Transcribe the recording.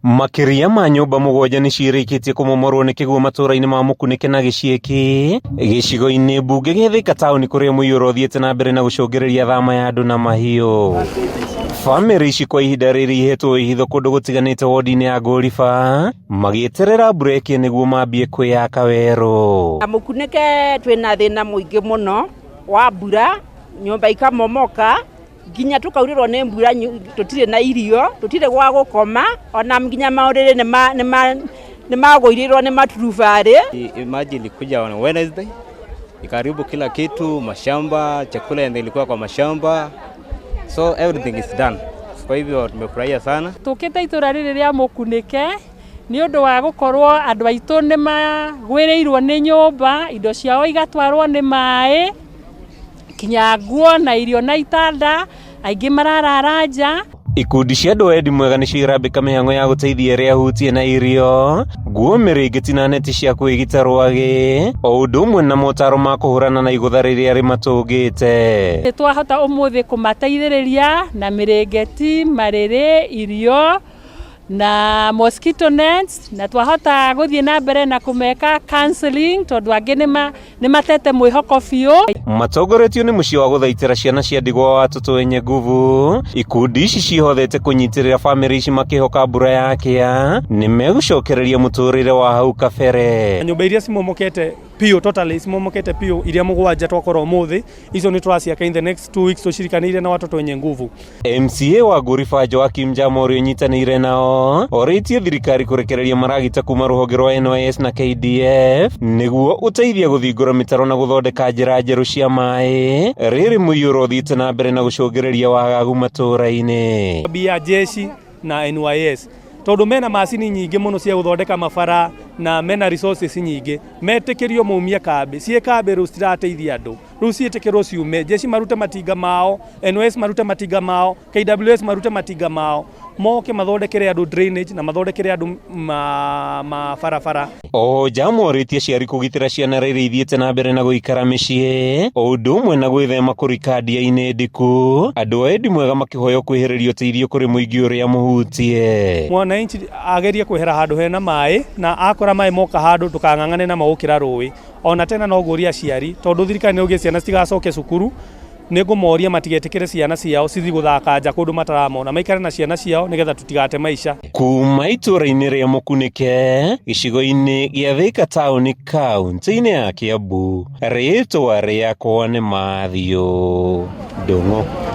Makĩria ma nyũmba 7 nĩciĩrĩkĩtie kũmomorwo nĩ kĩguũ matũra-inĩ ma Mũkunĩke na Gĩciĩkĩ gĩcigo-inĩ mbunge gĩa Thika taũni kũrĩa mũiyũro ũthiĩte na mbere na gũcũngĩrĩria thama ya andũ na mahiũ. Bamĩrĩ ici kwa ihinda rĩrĩ ihetwo wĩhitho kũndũ gũtiganĩte wodi-inĩ ya Ngũriba magĩeterera mbura ĩkĩe nĩguo mambie kwĩyaka werũ. Mũkunĩke twĩna thĩna mũingĩ mũno wa mbura, nyũmba ikamomoka nginya tũkaurĩrwo nĩ mbura, tũtirĩ na irio, tũtirĩ gwa gũkoma, ona nginya maũrĩrĩ nĩ magũirĩrwo nĩ maturubarĩ. Maji ilikuja on Wednesday ikaharibu kila kitu, mashamba, chakula yenye ilikuwa kwa mashamba, so everything is done. Kwa hivyo tumefurahia sana. Tũkĩte itũra rĩrĩ rĩa Mũkunĩke nĩ ũndũ wa gũkorwo andũ aitũ nĩ magwĩrĩirwo nĩ nyũmba, indo ciao igatwarwo nĩ maĩ, kinya nguo na irio na itanda, aingĩ mararara nja. Ikundi cia andũ a wendi mwega nĩcio irambĩka mĩhang'o ya gũteithia arĩa ahutie na irio, nguo, mĩrĩngĩti na neti cia kwĩgita rwagĩ, o ũndũ ũmwe na motaro ma kũhũrana na igũtha rĩrĩa rĩmatũngĩte. Nĩ twahota ũmũthĩ kũmateithĩrĩria na mĩrĩngĩti, marĩrĩ, irio na mosquito nets, na twahota gũthiĩ na mbere na kũmeka counseling tondũ angĩ nĩ matete mwĩhoko biũ. Matongoretio nĩ mũciĩ wa gũthaitĩra ciana cia ndigwa wa Watoto Wenye Nguvu, ikundi ici cihothete kũnyitĩrĩra bamĩrĩ ici makĩhoka mbura yakĩa nĩ megũcokereria mũtũrĩre wa hau kabere. Nyũmba iria cimomokete piũ, totally cimomokete piũ, iria 7 twakorwo ũmũthĩ, icio nĩ tũraciaka in the next 2 weeks tũcirikanĩire na Watoto Wenye Nguvu. MCA wa Ngũriba Joakim Njama ũrĩa ũnyitanĩire nao orĩtie thirikari kũrekereria maragita kuma rũhonge rwa NYS na KDF nĩguo gũteithia gũthingũra mĩtaro na gũthondeka njĩra njerũ cia maĩ rĩrĩ mũiyũro ũthiĩte na mbere na gũcũngĩrĩria wagagu matũra-inĩ. Bia jeshi na NYS tondũ mena macini nyingĩ mũno cia gũthondeka mabara na mena resources nyingĩ, metĩkĩrio maumie kambĩ, ciĩ kambĩ rĩu citirateithia andũ, rĩu ciĩtĩkĩrwo ciume, jeshi marute matinga mao, NYS marute matinga mao, KWS marute matinga mao, moke mathondekere andũ drainage na mathondekere andũ mabarabara. Oho Njama orĩtie aciari kũgitĩra ciana rĩrĩa ithiĩte na mbere na gũikara mĩciĩ, o ũndũ ũmwe na gwĩthema kũrika ndia-inĩ ndiku, andũ a wendi mwega makĩhoywo kwĩhĩrĩria ũteithio kũrĩ mũingĩ ũrĩa mũhutie. Mwananchi agerie kwehera handũ hena maĩ, na akora maĩ moka handũ ndũkang'ang'ane namo gũkĩra rũĩ. Ona tena no ngũrie aciari tondũ thirikari nĩ ĩrauga ciana citigacoke cukuru, nĩ ngũmoria matigetĩkĩre ciana ciao cithiĩ gũthaka nja kũndũ mataramona, maikare na ciana ciao nĩgetha tũtigate maica. Kuma itũra-inĩ rĩa Mũkunĩke gĩcigo-inĩ gĩa Thika taũni kaũntĩ-inĩ ya Kiambu, rĩtwa rĩakwa nĩ Mathiũ Ndung'u.